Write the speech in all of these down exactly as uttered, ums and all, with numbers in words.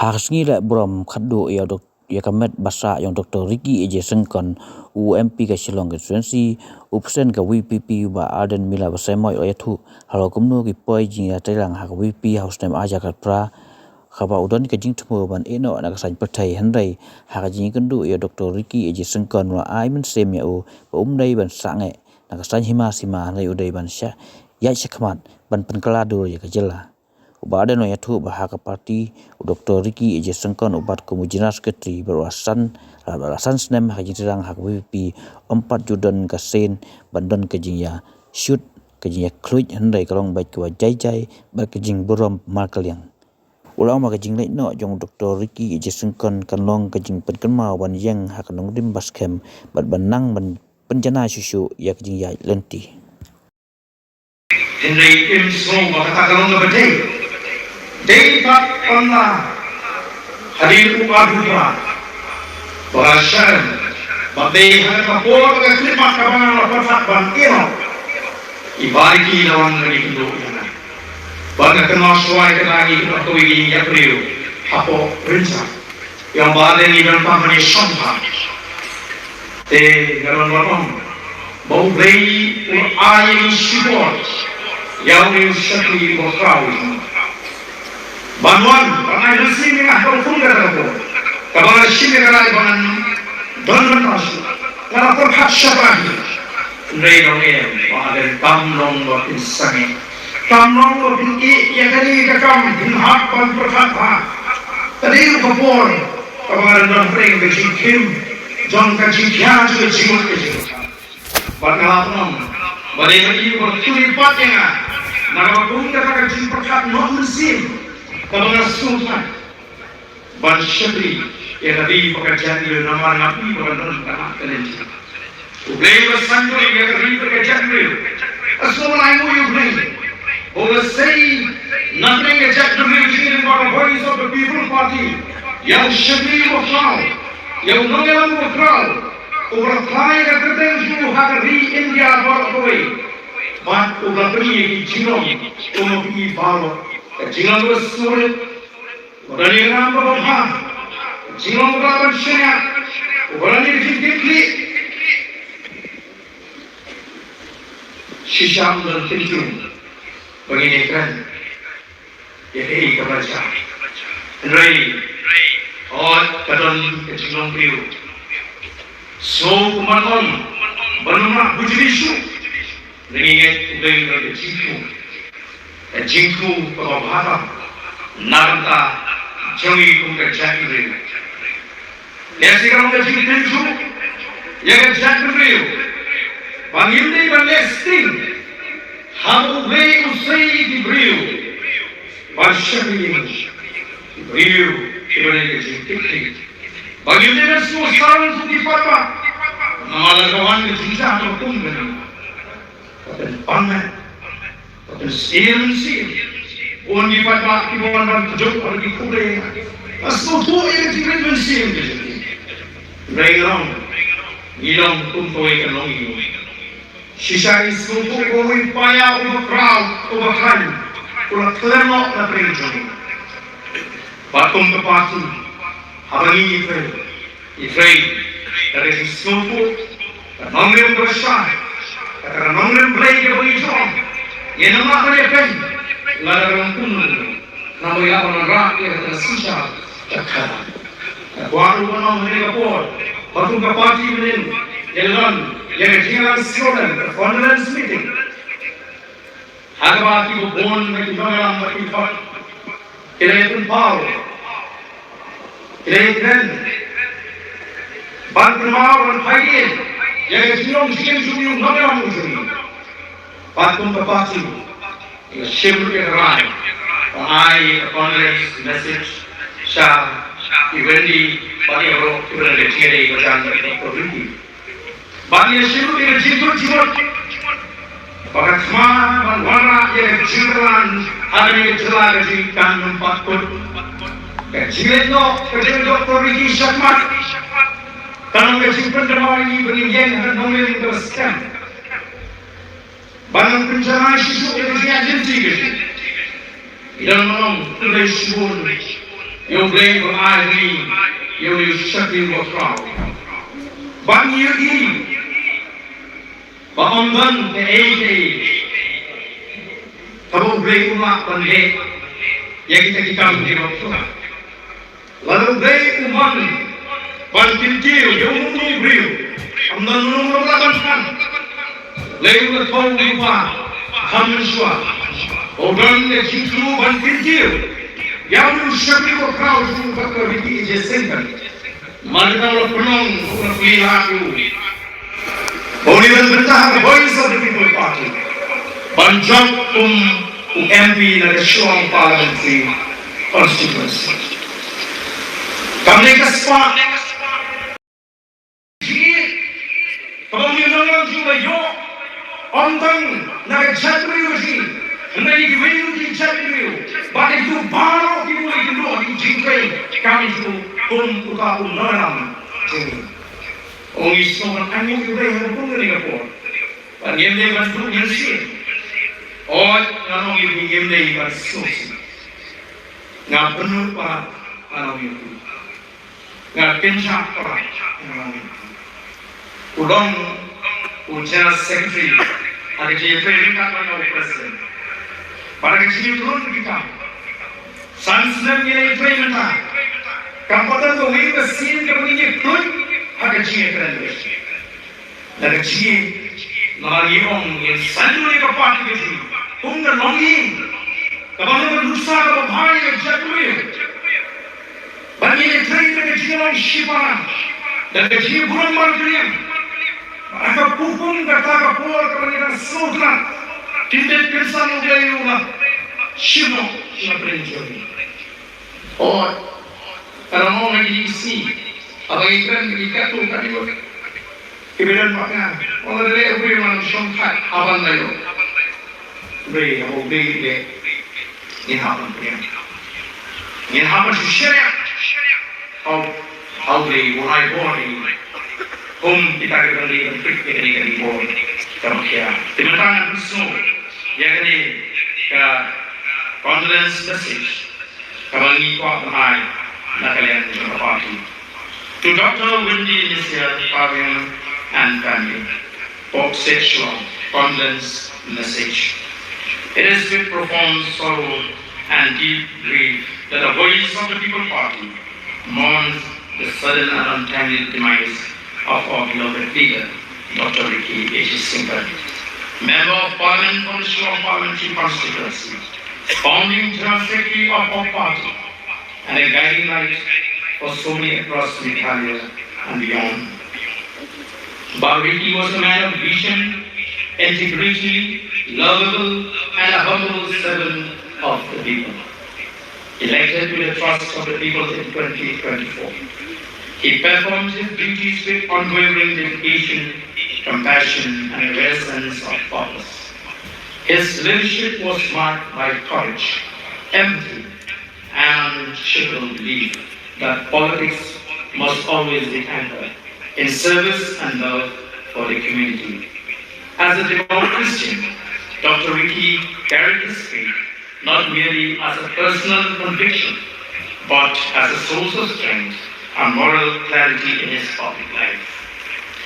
Ha ka sngi leh burom khadduh ïa u Dok- ïa ka met ba sah ïa u Doktor Ricky A J Syngkon, u M P ka Shillong Constituency, u President ka V P P Bah Ardent Miller Basaiawmoit u la ïathuh halor kumno ki poi jingïatreilang ha ka V P House ha u snem ar hajar khatphra, kaba u don ka jingthmu ban ïehnoh na ka saiñ pyrthei, hynrei ha ka jingïakynduh ïa u Doktor Ricky A J Syngkon u la ai mynsiem ïa u ba um dei ban sangeh na ka saiñ hima sima, hynrei u dei ban shah ïaid shakhmat ban pynkylla dur ïa ka jylla. U Bah Ardent u la ïathuh ba ha ka party u Doktor Ricky A J Syngkon u bat kum u General Secretary bad u la san, bad u la san snem ha ka jingtreilang ha ka V P P, ym pat ju don ka sien ban don ka jingïashut, ka jingïakhluit, hynrei ka long beit kaba jai jai bad ka jingburom markylliang. U la ong ba ka jingleit noh jong u Doktor Ricky A J Syngkon kan long ka jingpynkynmaw ban ïeng ha ka nongrim ba skhem bad ban nang ban pynjanai shuh shuh ïa ka jingïaid lynti. Hynrei im sngew ba kata ka long kaba dei. Dei pat ynda hadien u arphew phra ba ka shah, ba dei ha ka por ba ka khyllipmat kaba nga la pyrkhat ban ïehnoh, i Bah Ricky la wan ban ïakynduh ïa nga. Bad nga kynmaw shuwa ïa kata, ngi kynmaw ïa ka jingïapriewspah hapoh Rynsan. Ïa ba dei ngi don pat ban ïashong bha. Te nga don ban ong ba U Blei u ai ïa ngi shipor ïa une u shakri uba khraw. Ban wan ban ai mynsiem ïa nga ha kaba kum kata ka por, kaba nga la shim ïa ka rai ba ngan don bynta shuh. Nga la pyrkhat shaphrang hi. Hynrei nongem, ba dei, kam long ba phin sangeh. Kam long ba phin ïeh ïa kane ka kam, phin hap ban pyrkhat bha. Ka dei ka por kaba nga dang don hapdeng ka jingkhim jong ka jingkhia jong ka jingmut ka jingmut. Bad nga la pynong ba dei ma i uba kylli pat ïa nga na kaba kum kata ka jingpyrkhat noh mynsiem kaba nga sngewthuh ban shakri ïa ka ri bad ka jaitbynriew namar nga ïohi ba ka don ka lad ka lynti. U Blei u la sngewthuh ïa ka ri bad ka jaitbynriew. Ka sngewbha ïa U Blei. U la sei na pdeng ka jaitbynriew jingim bad ka Voice of the People Party ïa u shakri uba khraw, ïa u nongïalam uba khraw, uba la phla ïa ka kyrteng jong u ha ka ri India baroh kawei. Bad uba la pyni ïa ki jinglong kum ki baroh, ka jinglong uba sngewrit, uba don ïa ka nam kaba bha, ka jinglong kaba lah ban shaniah, uba don ïa ka jingkitkhlieh. Shisha ym don kynthei ba ngin ïakren ïa kaei kaba jia. Hynrei hooid ka don ka jinglong briew. Sngewbha kumba ong, ba ym lah ban jubab shuh. Ngi ngeit U Blei u don ka jingthmu, ka jingthmu kaba bha tam na ka bynta jong ngi kum ka jaitbynriew. Lehse ka long ka jingtynjuh ïa ka jaitbynriew ba ngim dei ban leh sting haba U Blei u sei ïa ki briew ban shakri ïa ngi, ki briew kiba don ka jingkitkhlieh. Ba ngim dei ban sngewsarong kum ki paidbah namar lada ka wan ka jingjia kaba kum kane, ka pynpang met, ka pynsyier mynsiem. Bun ki paidbah kiba wan ban pynjop ha ki khublei, ba sngewthuh ïa ka jingrit mynsiem ka jong ki. Hynrei ngi long, ngi long kum kawei ka longïing. Shisha ngi sngewthuh ba uwei u paia uba khraw, uba khlaiñ, u la khlem noh na pdeng jong ngi. Bad kum ka party, haba ngi ïatrei, ïatrei da ka jingsngewthuh, ka nongrim kaba shai, ka nongrim Blei kaba ngi jong, ngin ym lah ban ïapeiñ lada ka long kumno kumno. Namar ïa ban wanrah ïa kata ka synshar jong ka. Nga kwah ruh ban ong ha kane ka por ba kum ka party mynnin ngi la don ïa ka jingïalang sngew lem, ka condolence meeting, ha kaba kiba bun na ki nongïalam ba ki hok ki la ïa pynpaw, ki la ïa kren ban kynmaw ban phai ïa ka jinglong jingim jong u nongïalam u jong ngi. Bad kum ka party ngi la shim ruh ïa ka rai ban ai ïa ka condolence message sha i Wendy bad ïa baroh kiba la leh jingïadei ba jan bad i Doctor Ricky. Bad ngi la shim ruh ïa ka jingkut jingmut ba ka thma ban wanrah ïa ka jingïalang ha kane ka jylla ka jingkam ym pat kut. Ka jingleit noh ka jong i Doctor Ricky shakhmat ka long ka jingpyndawa ïa ngi ba ngin ïeng ha ka nongrim kaba skhem. Ban nang pynjanai shuh shuh ïa ka jingïaid lynti ka jong ngi. Ngi dang long khublei shibun Ïa U Blei u ai ïa ngi ïa u shakri wa khraw ban ïohi ba ym don kaei kaei kaba U Blei u lah ban leh ïa kita ki kam kiba pura. Lada U Blei u mon ban kyntiew ïa uno uno u briew, ym don uno uno uba lah ban than. Lei u la thew u Kpa ha mynshuwa, u don ka jingthmu ban kyntiew ïa u shakri wa khraw jong u Doctor Ricky A J Syngkon. Namar kata u la pynlong, u la plie ha u, ba un ïa don bynta ha ka Voice of the People Party ban jop kum u M P na ka Shillong Parliamentary Constituency. Kam dei ka spah jingïeit kaba u Mynnor Nongrang jong ngi u la ïoh, ym tang na ka jaitbynriew jong ngi, hynrei kiwei ruh ki jaitbynriew bad ïa kito baroh kiba u la ïakynduh ha ki jingtrei kam jong u kum uta u nongïalam jong ngi. Ong, ngi sngewbha ban ainguh ïa U Blei ha ka kum kane ka por ba ngim dei ban duh mynsiem. Oi, nga ong ïa phi, ngim dei ban sngewsih. Nga pynlut palat, nga ong ïa phi. Nga kynjah palat, nga ong ïa phi. U long u General Secretary ha ka jingïatrei ryngkat bad u President. Bad ha ka jingïatrei ryngkat, san snem ngi la ïatrei mynta. Kam pat don kawei ka sien kaba ngin ïakynduh ha ka jingïatrei. Na ka jingim, namar ngi ong ngin saiñdur ïa ka party ka jong ngi kum ka longïing kaba long ka nuksa kaba bha ïa ka jaitbynriew. Ba ngin ïatrei da ka jinglong shipara, da ka jingburom bapher, ha ka puk kum kata ka por kaba ngi dang sngewtynnat, kyntiew kynsan U Blei u la shim noh na pdeng jong ngi. Oi, ka dang ong ha kine ki sngi, haba ngi kren, ngi katto katne, kiba don bad nga, ong, lada leh U Blei, ngan shong thait haban la ïoh. U Blei, haba U Blei u leh, ngin hap ban pdiang, ngin hap ban shu shaniah. Haba, haba U Blei u ai bor ïa ngi, kum kita kiba dang dei ban peit ïa kane ka bor kaba khia. Te mynta ngan pynsngew ïa kane ka condolence message kaba ngi kwah ban ai na ka liang jong ka party. To Doctor Windy Nissia Pawing and family, Pok Sechua, condolence message. It is with profound sorrow and deep grief that the Voice of the People Party mourns the sudden and untimely demise of our beloved leader, Doctor Ricky A J Syngkon, Member of Parliament from the Shillong Parliamentary Constituency, founding General Secretary of our party, and a guiding light for so many across Meghalaya and beyond. Bah Ricky was a man of vision, integrity, lovable, and a humble servant of the people. Elected with the trust of the people in twenty twenty-four, he performed his duties with unwavering dedication, compassion, and a rare sense of purpose. His leadership was marked by courage, empathy, and unshakable belief that politics must always be anchored in service and love for the community. As a devout Christian, Doctor Ricky carried his faith not merely as a personal conviction, but as a source of strength and moral clarity in his public life.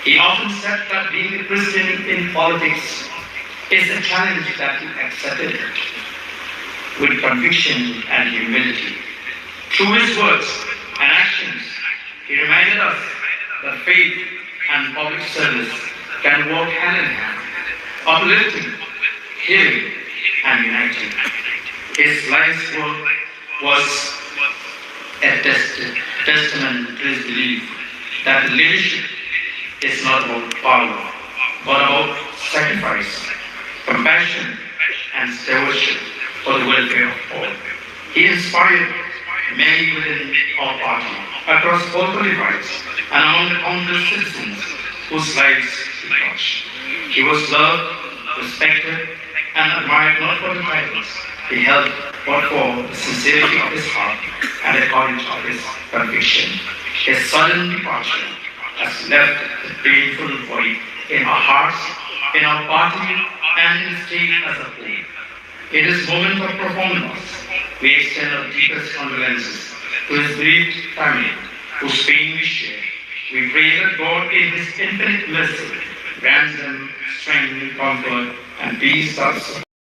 He often said that being a Christian in politics is a challenge, that he accepted it with conviction and humility. Through his words and actions, he reminded us that faith and public service can work hand in hand, uplifting, healing, and uniting. His life's work was a test- testament to his belief that leadership is not about power, but about sacrifice, compassion, and stewardship for the welfare of all. He inspired many within our party, across political divides, and among the countless citizens whose lives he touched. He was loved, respected, and admired not for the titles he held, but for the sincerity of his heart and the courage of his conviction. His sudden departure has left a painful void in our hearts, in our party, and in the state as a whole. In this moment of profound loss, we extend our deepest condolences To his bereaved family, whose pain we share, we pray that God, in His infinite mercy, grants them strength, comfort, and peace of soul.